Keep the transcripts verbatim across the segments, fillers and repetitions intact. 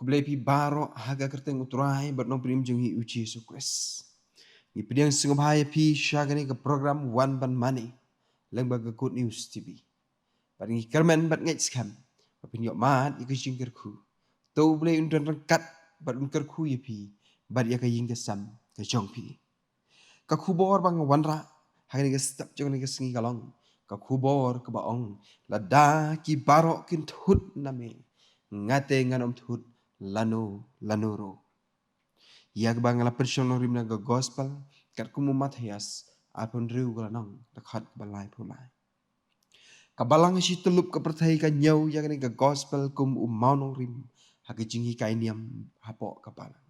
Blei phi baroh ha ka kyrteng u Trai bad nongpynim jong ngi u Jisu Khrist. Ngi pdiang sngewbha ïa phi sha kane ka program Wan Ban Mane lyngba ka Good News T V. Bad ngi kyrmen bad ngeit skhem ba phin ïoh mad ïa ka jingkyrkhu. To u Blei un don ryngkat bad un kyrkhu ïa phi bad ïa ka ïing ka sem ka jong phi. Ka khubor ba nga wanrah ha kane ka step jong kane ka sngi ka long ka khubor kaba ong, lada ki baroh kin thut na me, nga te ngan ym thut lano lano ruh. Ïa kaba nga la pynshong nongrim na ka gospel katkum u Mathaios arphew hynriew ka lynnong, dkhot kaba laiphew lai. Ka balang ha shi tyllup ka pyrthei ka ñiew ïa kane ka gospel kum u mawnongrim ha ka jinghikai niam hapoh ka balang.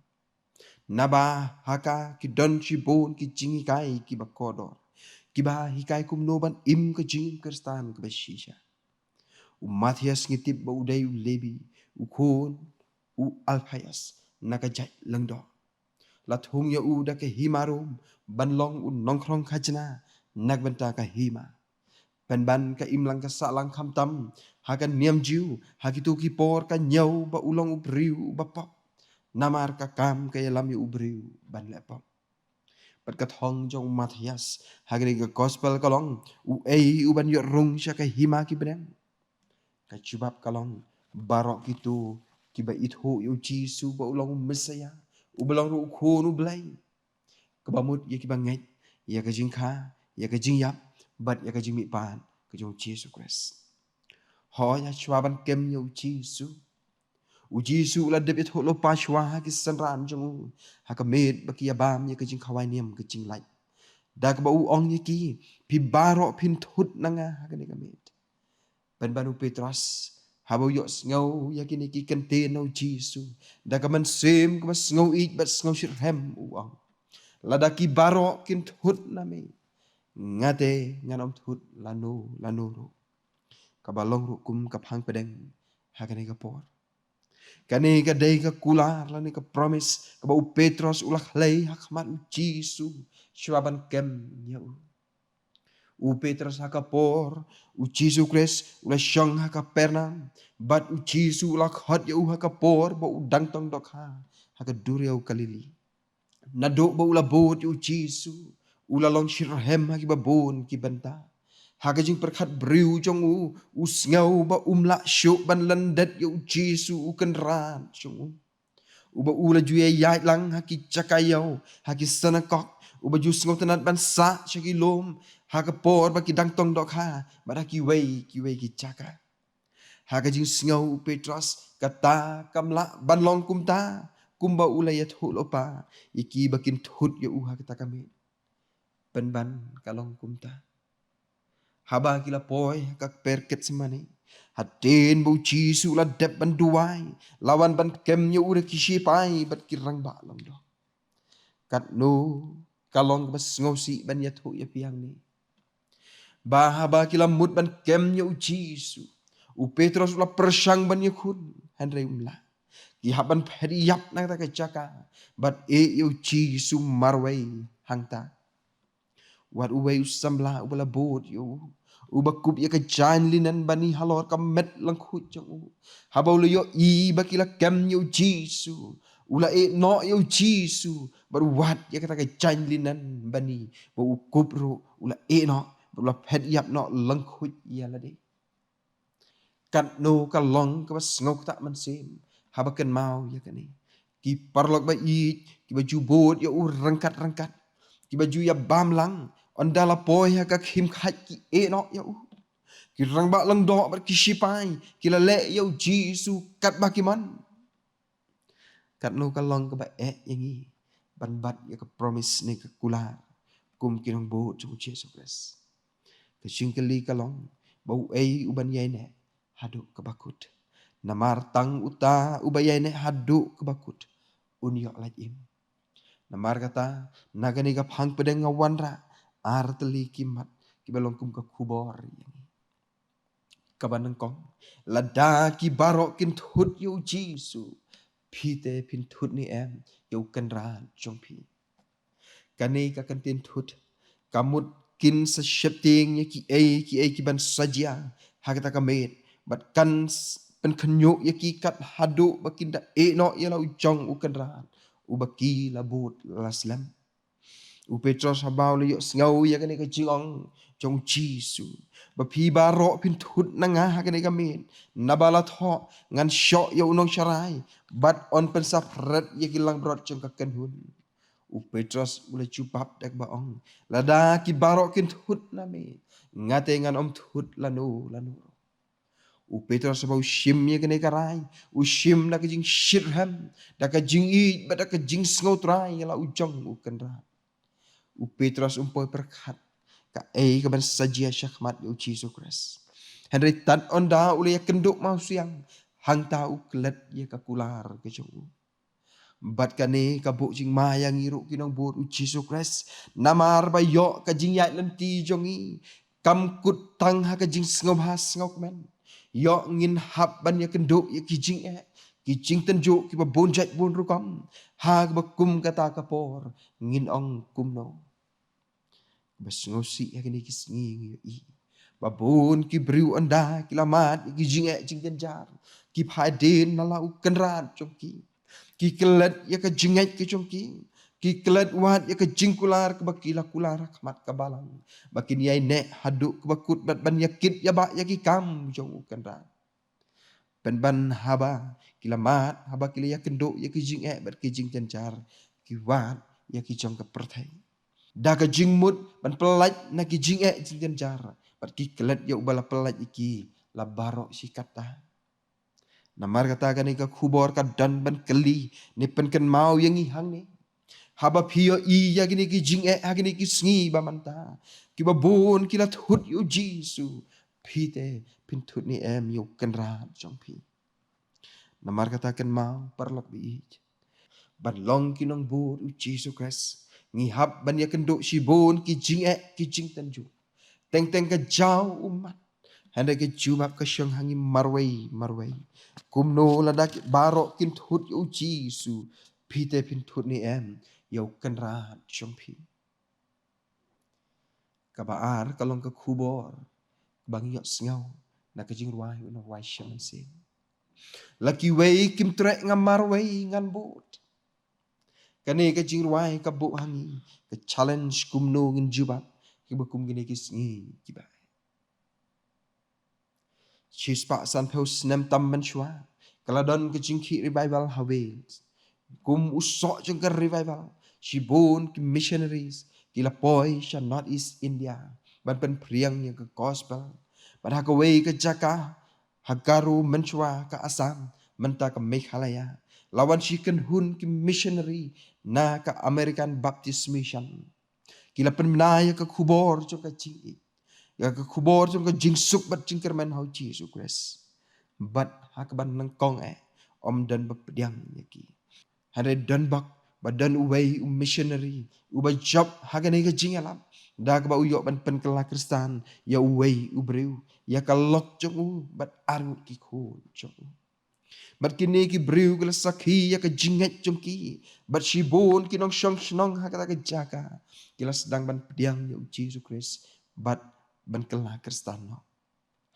Naba ha ka ki don shibun ki jinghikai kiba kordor, kiba hikai kumno ban im ka jingim Khristan kaba shisha. U Mathaios ngi tip ba u dei u Lebi, u khun u Alphaios na ka jait Lyngdoh. La thung ïa u da ka hima Rom ban long u nongkhrong khajna na ka bynta ka hima. Pynban ka imlang ka sahlang khamtam ha ka niam Jiw, ha kito ki por ka ñiew ba u long u briew uba pop. Namar ka kam ka ïalam ïa u briew ban leh pop. Bad ka thong jong u Mathaios ha kane ka gospel ka long, uei uban ïoh rung sha ka hima ki bneng? Ka jubab ka long, baroh kito kiba ithuh ïa u Jisu ba u long u Messaïah, uba long ruh u Khun u Blei. Kaba mut ïa kiba ngeit ïa ka jingkha, ïa ka jingïap bad ïa ka jingmihpat ka jong u Jisu Khrist. Hooid, shuwa ban kem ïa u Jisu, u Jisu u la dep ïathuh lypa shuwa ha ki synran jong u, ha ka miet ba ki ïabam ïa ka jingkhawai niam ka jinglait. Da kaba u ong ïa ki, phi baroh phin thut na nga ha kane ka miet. Pynban u Petros haba u ïohsngew ïa kine ki kyntien na u Jisu, da ka mynsiem kaba sngew ïeit bad sngew shitrhem u ong, lada ki baroh kin thut na me, nga te ngan ym thut lano lano ruh. Kaba long ruh kum ka phang pdeng ha kane ka por. Kane ka dei ka kular lane ka promise kaba u Petros u la khlei ha khmat u Jisu shuwa ban kem ïa u. U Petros ha ka por u Jisu Khrist u la shong ha Kapernaum, bad u Jisu u la khot ïa u ha ka por ba u dang tong dohkha ha ka duriaw Galili. Naduh ba u la bud ïa u Jisu, u la long shitrhem ha kiba bun ki bynta. Ha ka jingpyrkhat briew jong u, u sngew ba um lah shuh ban lyndet ïa u Jisu u Kynrad jong u. Uba u la ju ïaid lang ha ki jaka ïew, ha ki synagog, uba ju sngewtynnad ban sah sha ki lum ha ka por ba ki dang tong dohkha, bad ha kiwei kiwei ki jaka. Ha ka jingsngew u Petros, kata kam lah ban long kumta, kumba u la ïathuh lypa ïa kiba kin thut ïa u ha kata ka miet. Pynban ka long kumta. Haba ki la poi ha ka kper Gethsemane, hadien ba u Jisu u la dep ban duwai, la wan ban kem ïa u da ki shipai bad ki rangbah lyngdoh. Katno ka long kaba sngewsih ban ïathuh ïa phi hangne, ba haba ki la mut ban kem ïa u Jisu, u Petros u la pyrshang ban ïakhun, hynrei um lah. Ki hap ban phet ïap na kata ka jaka bad ïeh ïa u Jisu marwei hangta. Wat uwei u samla uba la bud ïa u, uba kup ïa ka jaiñ linen bani halor ka met lyngkhuid jong u, haba u la ïohi ba ki la kem ïa u Jisu, u la ïeh noh ïa u Jisu, bad wat ïa kata ka jaiñ linen bani ba u kup ruh u la ïeh noh, bad u la phet ïap noh lyngkhuid ïa lade. Katno ka long kaba sngewkta mynsiem haba kynmaw ïa kane. Ki paralok ba ïeit kiba ju bud ïa u ryngkat ryngkat, kiba ju ïabam lang, ynda la poi ha ka khim khait ki ïeh noh ïa u. Ki rangbah lyngdoh bad ki shipai ki la leh ïa u Jisu katba ki mon. Katno ka long kaba eh ïa ngi ban bat ïa ka promise ne ka kular kum ki nongbud jong u Jisu Khrist. Ka jingkylli ka long, ba uei uban ïaineh haduh kaba kut? Namar tang uta uba ïaineh haduh kaba kut un ïoh lait im. Namar kata, na kane ka phang pdeng nga wanrah ar tylli ki mat kiba long kum ka khubor ïa ngi. Kaba nyngkong, lada ki baroh kin thut ïa u Jisu, phi te phin thut ne em ïa u Kynrad jong phi? Kane ka kyntien thut ka mut kin sa sheptieng ïa kiei kiei kiban sa jia ha kata ka miet, bad kan s-, pynkhynñiuh ïa ki kat haduh ba kin da ïeh noh ïa la u jong u kynrad uba ki la bud la slem. U Petros haba u la ïohsngew ïa kane ka jingong jong u Jisu ba phi baroh phin thut na nga ha kane ka miet, naba la thoh, ngan shoh ïa u nongsharai bad yn pynsaphred ïa ki langbrot jong ka kynhun. U Petros u la jubab da kaba ong, lada ki baroh kin thut na me, nga te ngan ym thut lano lano. U Petros haba u shim ïa kane ka rai, u shim da ka jingshitrhem, da ka jingïeit bad da ka jingsngewthuh ïa la u jong u kynrad. U Petros um poi pyrkhat kaei kaban sa jia shakhmat ïa u Jisu Khrist. Hynrei tad ynda u la ïakynduh mawsiang, hangta u klet ïa ka kular ka jong u. Bad kane ka buh jingma ïa ngi ruh ki nongbud u Jisu Khrist. Namar ba ïoh ka jingïaid lynti jong ngi kam kut tang ha ka jingsngewbha sngewkmen. Ïoh ngin hap ban ïakynduh ïa ki jingeh, ki jingtynjuh kiba bun jait bun rukom. Ha kaba kum kata ka por ngin ong kumno. Ba sngewsih ïa kine ki sngi ngi ïohi ba bun ki briew ynda ki la mad ïa ki jingeh jingjynjar, ki phai dien na la u kynrad jong ki. Ki klet ïa ka jingngeit ka jong ki. Ki klet wat ïa ka jingkular kaba ki la kular ha khmat ka balang, ba kin ïai neh haduh kaba kut bad ban ïakit ïabah ïa ki kam jong u kynrad. Pynban haba ki la mad, haba ki la ïakynduh ïa ki jingeh bad ki jingjynjar, ki wad ïa ki jong ka pyrthei. Da ka jingmut ban pyllait na ki jingeh jingjynjar, bad ki klet ïa uba la pyllait ïa ki la baroh shi katta. Namar kata kane ka khubor ka don ban kylli ne pynkynmaw ïa ngi hangne. Haba phi ïohi ïa kine ki jingeh ha kine ki sngi ba mynta, kiba bun ki la thut ïa u Jisu, phi te phin thut ne em ïa u kynrad jong phi? Namar kata kynmaw paralok ba ïeit, ban long ki nongbud u Jisu Khrist, ngi hap ban ïakynduh shibun ki jingeh ki jingtynjuh. Teng teng ka jaw ummat, hynrei ka jubab ka shong ha ngi marwei marwei. Kumno lada ki baroh kin thut ïa u Jisu, phi te phin thut ne em ïa u kynrad jong phi? Kaba ar ka long ka khubor ba ngi ïohsngew na ka jingrwai u nongrwai Shem Mynsiem. La kiwei kim treh, nga marwei ngan bud. Kane ka jingrwai ka buh ha ngi ka challenge kumno ngin jubab kiba kum kine ki sngi kiba Shispah sanphew snem tam mynshuwa, ka la don ka jingkhih revival ha Wales. Kum u soh jong ka revival, shibun ki missionaries ki la poi sha North East India ban pynphriang ïa ka gospel. Bad ha kawei ka jaka ha Garo mynshuwa ka Assam, mynta ka Meghalaya, la wan shi kynhun ki missionary na ka American Baptist Mission. Ki la pynbna ïa ka khubor jong ka jingïeit, ïa ka khubor jong ka jingsuk bad jingkyrmen ha u Jisu Khrist. Bad ha kaba nyngkong eh, ym don ba pdiang ïa ki. Hynrei don bok ba don uwei u missionary uba jop ha kane ka jingïalap, da kaba u ïoh ban pynkylla khristan ïa uwei u briew, ïa ka lok jong u bad arngut ki khun jong u. Bad kine ki briew ki la sakhi ïa ka jingngeit jong ki. Bad shibun ki nongshong shnong ha kata ka jaka ki la sdang ban pdiang ïa u Jisu Khrist bad ban kylla khristan noh.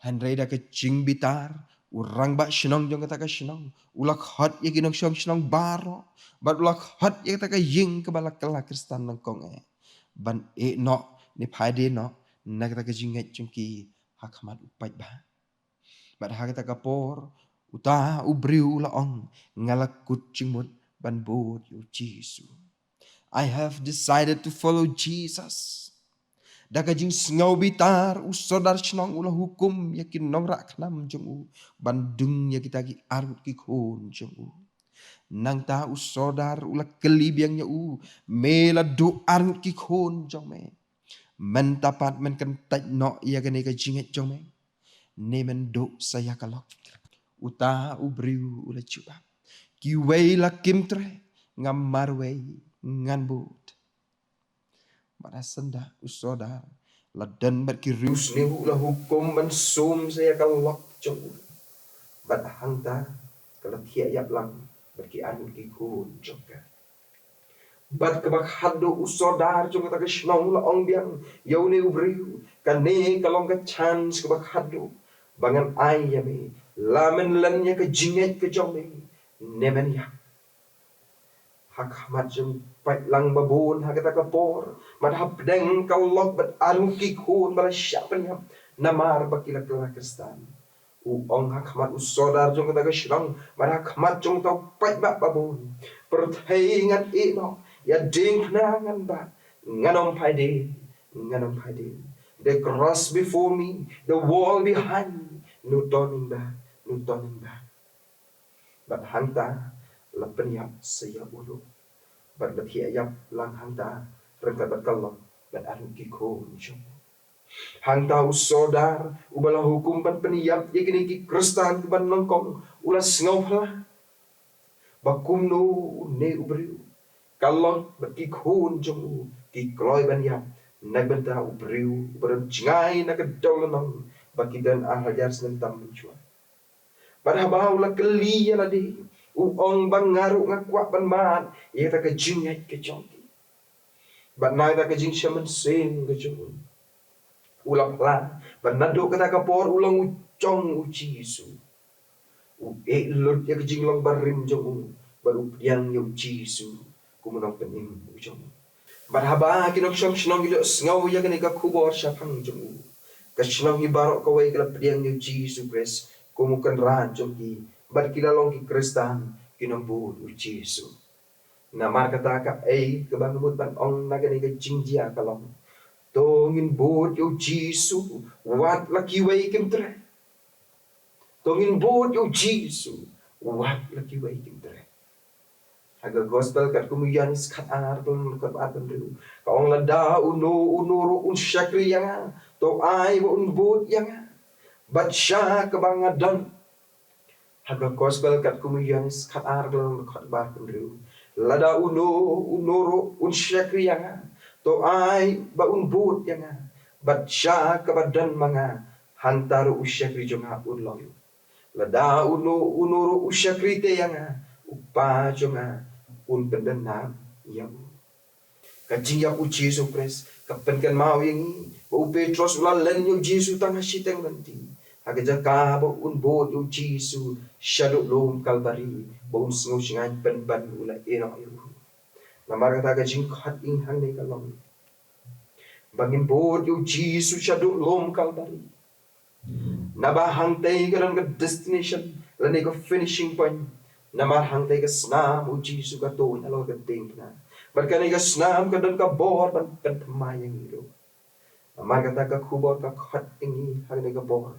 Hynrei da ka jingbitar, u rangbah shnong jong kata ka shnong u la khot ïa ki nongshong shnong baroh, bad u la khot ïa kata ka ïing kaba la kylla khristan nyngkong eh ban ïeh noh ne phai dien noh na kata ka jingngeit jong ki ha khmat u paidbah. Bad ha kata ka por, uta u briew u la ong, nga la kut jingmut ban bud ïa u Jisu. I have decided to follow Jesus. Da ka jingsngew bitar, u sordar shnong u la hukum ïa ki nongrah khnam jong u ban dung ïa kita ki arngut ki khun jong u. Nangta u sordar u la kylli biang ïa u, me la duh arngut ki khun jong me? Mynta pat men kyntait noh ïa kane ka jingngeit jong me, ne men duh sa ïa ka lok? Uta u briew u la jubab, kiwei la kim treh, nga marwei ngan bud. Bad ha sanda u sordar la don bad ki riewsniew, u la hukum ban sum sa ïa ka lok jong u. Bad hangta ka la thiah ïap lang bad ki arngut ki khun jong ka. Bad kaba khatduh u sordar jong kata ka shnong u la ong biang ïa une u briew, kane ka long ka chance kaba khatduh ba ngan ai ïa me. La men len ïa ka jingngeit ka jong me, ne men ïap. Ha khmat jong u paidlang babun ha kata ka por, bad hapdeng ka lok bad arngut ki khun ba la shah pynïap namar ba ki la kylla Khristan. U ong ha khmat u sordar jong kata ka shnong, bad ha khmat jong uta u paidbah babun: Pyrthei ngan ïeh noh, ïa diengphna ngan bat, ngan ym phai dien, ngan ym phai dien. The cross before me, the world behind me, no turning back, no turning back. Bad hangta la pynïap sa ïa u ruh, bad la thiah ïap lang hangta ryngkat bad ka lok bad arngut ki khun jong u. Hangta u sordar uba la hukum ban pynïap ïa kine ki Khristan kiba nyngkong u la sngewphylla ba kumno une u briew, ka lok bad ki khun jong u ki kloi ban ïap na ka bynta u briew uba don jngai na ka dewlynnong ba ki don ar hajar snem tam mynjur. Bad haba u la kylli ïa lade, u ong ba nga ruh nga kwah ban mad ïa kata ka jingngeit ka jong ki. Bad na kata ka jingshem mynsiem ka jong u, u la phla ba naduh kata ka por u long u jong u Jisu. U ïeh lut ïa ka jinglong barim jong u bad u pdiang ïa u Jisu kum u nongpynim u jong u. Bad haba ki nongshong shnong ki la ïohsngew ïa kane ka khubor shaphang jong u, ka shnong hi baroh kawei ka la pdiang ïa u Jisu Khrist kum u Kynrad jong ki, bad ki la long ki Khristan, ki nongbud u Jisu. Namar kata, kaei kaba nga mut ban ong na kane ka jingjia ka long: To ngin bud ïa u Jisu wat la kiwei kim treh. To ngin bud ïa u Jisu wat la kiwei kim treh. Ha ka Gospel katkum u Ïoannis khatar, ka lynnong khatar, ka ong: Lada uno uno ruh un shakri ïa nga, to ai ba un bud ïa nga, bad sha kaba nga don. Ha ka Gospel katkum u Ïoannis khatar, ka lynnong khatar, ka lynnong khatar. Lada uno uno ruh un shakri ïa nga, to ai ba un bud ïa nga, bad sha kaba don ma nga, hangta ruh u shakri jong nga un long. Lada uno uno ruh u shakri te ïa nga, u Kpa jong nga un pyndon nam ïa u. Ka jingïap u Jisu Khrist ka pynkynmaw ïa ngi ba u Petros u la len ïa u Jisu tang ha shiteng lynti, ha ka jaka ba un bud ïa u Jisu shaduh lum Kalbari, ba un sngew shngaiñ pynban u la ïehnoh ïa u. Namar kata, ka jingkhot ïa ngi hangne ka long ba ngin bud ïa u Jisu shaduh lum Kalbari. Naba hangtei ka don ka destination lane ka finishing point. Namar hangtei ka snam u Jisu ka tuid halor ka diengphna, bad kane ka snam ka don ka bor ban pynthymmai ïa ngi ruh. Namar kata, ka khubor ka khot ïa ngi hangne ka por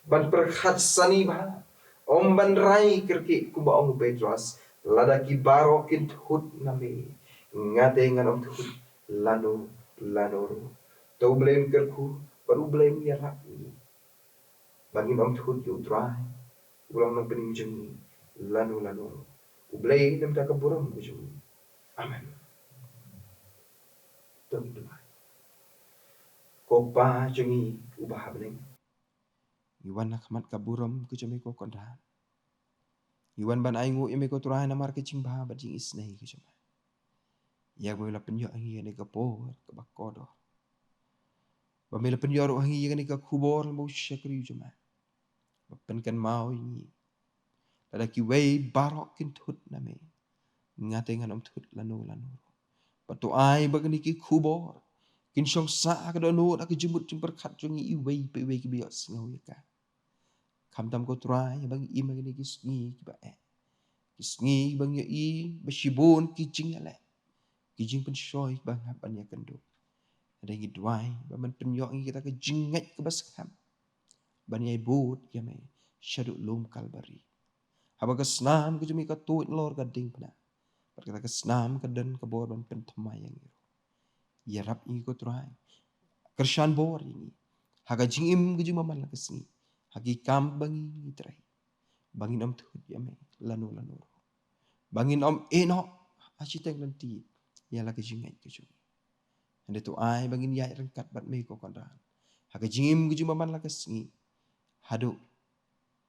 ban pyrkhat sani bha, ym ban rai kyrkieh kumba ong u Petros: Lada ki baroh kin thut na me, nga te ngan ym thut lano lano ruh. To U Blei un kyrkhu bad U Blei un ïarap ïa ngi ba ngin ym thut ïa u Trai uba long Nongpynim jong ngi lano lano ruh. U Blei un ai da ka burom ka jong ngi. Amen. To ngin duwai. Ko Kpa jong ngi uba ha bneng, ngi wan ha khmat ka burom ka jong me ko Kynrad. Ngi wan ban ainguh ïa me ko Trai namar ka jingbha bad jingisynei ka jong me, ïa kaba me la pynïoh ïa ngi ha kane ka por kaba kordor, ba me la pynïoh ruh ha ngi ïa kane ka khubor lyngba u shakri u jong me, ba pynkynmaw ïa ngi: Lada kiwei baroh kin thut na me, nga te ngan ym thut lano lano ruh. Bad to ai ba kine ki khubor kin shong sah ha ka dohnud, ha ka jingmut jingpyrkhat jong ngi iwei pa iwei kiba ïohsngew ïa ka. Khamtam ko Trai ba ngi im ha kine ki sngi kiba eh, ki sngi ba ngi ïohi ba shibun ki jingïaleh, ki jingpynshoi kiba hap ban ïakynduh. Hynrei ngi duwai ba men pynïoh ïa ngi kata ka jingngeit kaba skhem ban ïai bud ïa me shaduh lum Kalbari, haba ka snam ka jong me ka tuid halor ka diengphna, bad kata ka snam ka don ka bor ban pynthymmai ïa ngi ruh. Ïarap ïa ngi ko Trai, kyrshan bor ïa ngi ha ka jingim ka jong ngi man la ka sngi, ha ki kam ba ngi trei, ba ngin ym thut ïa me lano lano ruh, ba ngin ym ïehnoh ha shiteng lynti ïa la ka jingngeit ka jong ngi. Hynrei to ai ba ngin ïaid ryngkat bad me ko Kynrad ha ka jingim ka jong ngi man la ka sngi, haduh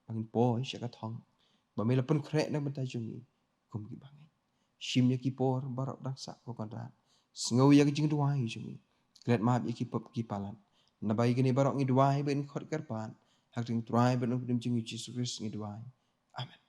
ba ngin poi sha ka thong ba me la pynkhreh na ka bynta jong ngi kum ki bangeit. Shim ïa ki por baroh dang sah ko Kynrad. Sngew ïa ka jingduwai jong ngi. Klet map ïa ki pop ki palat. Naba ïa kine baroh ngi duwai ba in khot kyrpad Ha ka kyrteng U Trai bad U Nongpynim jong ngi U Jisu Khrist ngi duwai. Amen.